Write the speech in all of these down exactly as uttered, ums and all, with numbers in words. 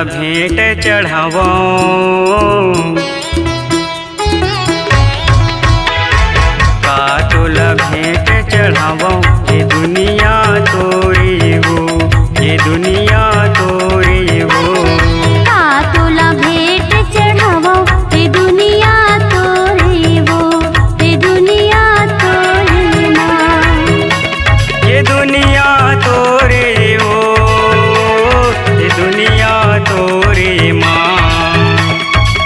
भेंट चढ़ावो, का तोला भेंट चढ़ावो, ये दुनिया तोरे वो, ये दुनिया तोरे वो। का तोला भेंट चढ़ावो, ये दुनिया तोरे वो, ये दुनिया तोरे माँ। ये दुनिया तोरे वो, ये दुनिया तोरे माँ।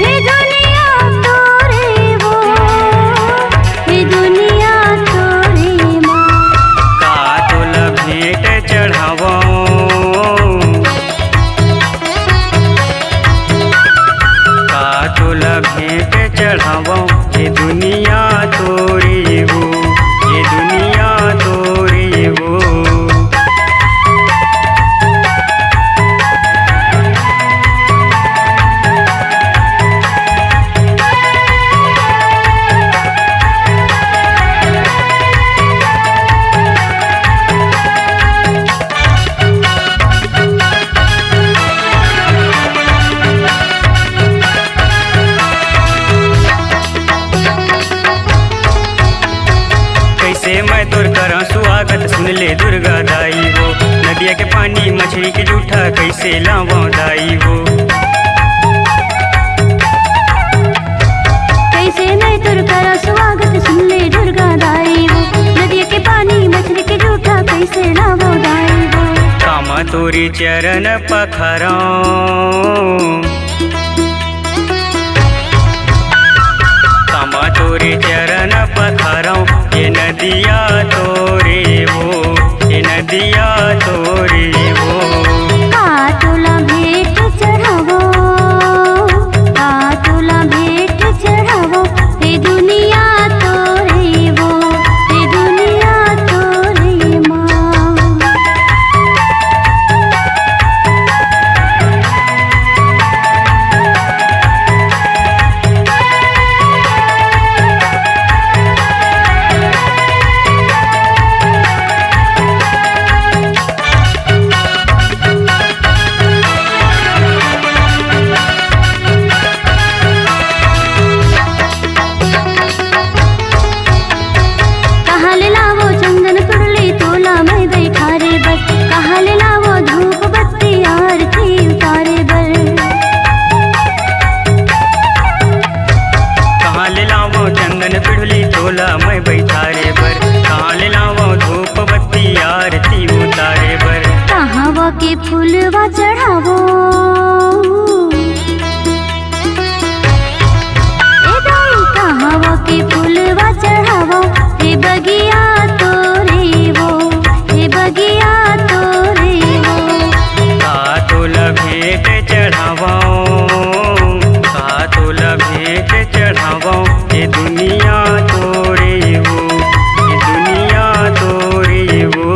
ये दुनिया तोरे वो, ये दुनिया तोरे माँ। का तोला भेंट चढ़ावो, का तोला भेंट चढ़ावो, ये दुनिया तोरे वो, ये दुनिया तोरे वो। कइसे मैं तोर करँव सुवागत, सुन ले दुर्गा दाई वो। नदिया के पानी, मछरी के जूठा, कइसे लावँव दाई वो। कइसे मैं तोर करँव सुवागत, सुन ले दुर्गा दाई वो। नदिया के पानी, मछरी के जूठा, कइसे लावँव दाई वो। कामा तोरे चरण पखारँव, कामा तोरे चरण पखारँव, ये नदिया तोरे वो, ये नदिया तोरे वो। का तोला भेंट चढ़ावँव, का तोला भेंट चढ़ावँव, ये दुनिया तोरे वो, ये दुनिया तोरे माँ। कहाँ ले लावँव चंदन पिड़ुली तोला मैं बइठारे बर, कहाँ ले लावँव धूप बत्ती आरती उतारे बर। कहाँ ले लावँव चंदन पिड़ुली तोला मैं बइठारे बर, कहाँ ले लावँव धूप बत्ती आरती उतारे बर। कहाँ वा के फूलवा चढ़ावँव, ए दाई, कहाँ वा के फूलवा चढ़ावँव, ए बगिया तोरे वो, ए बगिया तोरे वो। का तोला भेंट चढ़ावँव, का तोला भेंट चढ़ावँव, ये दुनिया तोरे वो, ये दुनिया तोरे वो।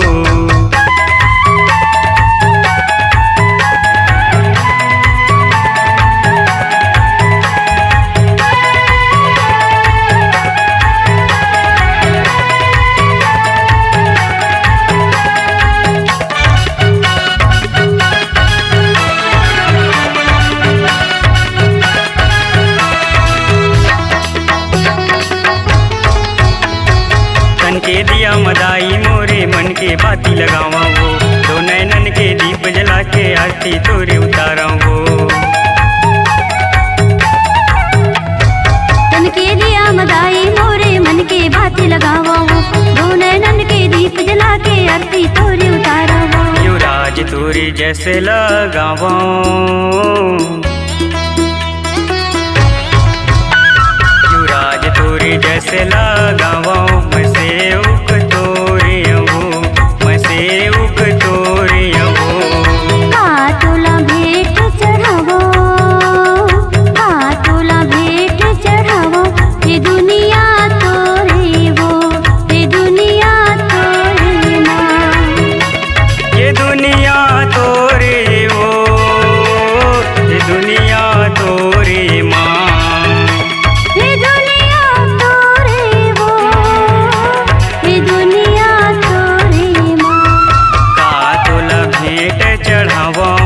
तन के दिया म दाई मोरे, मन के बाती लगावँव वो। दो नैनन के दीप जला के आरती तोरे उतारँव वो। तन के दिया म दाई मोरे, मन के बाती लगावँव वो। दो नैनन के दीप जला के आरती तोरे उतारँव वो। युवराज तोरे जस लगावँव, युवराज तोरे जस लगावँव, मैं सेवक तोरे अवँव, मैं सेवक तोरे अवँव। का तोला भेंट चढ़ावँव, का तोला भेंट चढ़ावँव, ये दुनिया तोरे वो, ये दुनिया तोरे माँ। ये दुनिया तोरे वो, ये दुनिया तोरे माँ। ये दुनिया तोरे वो, ये दुनिया तोरे माँ। का तोला भेंट चढ़ावँव,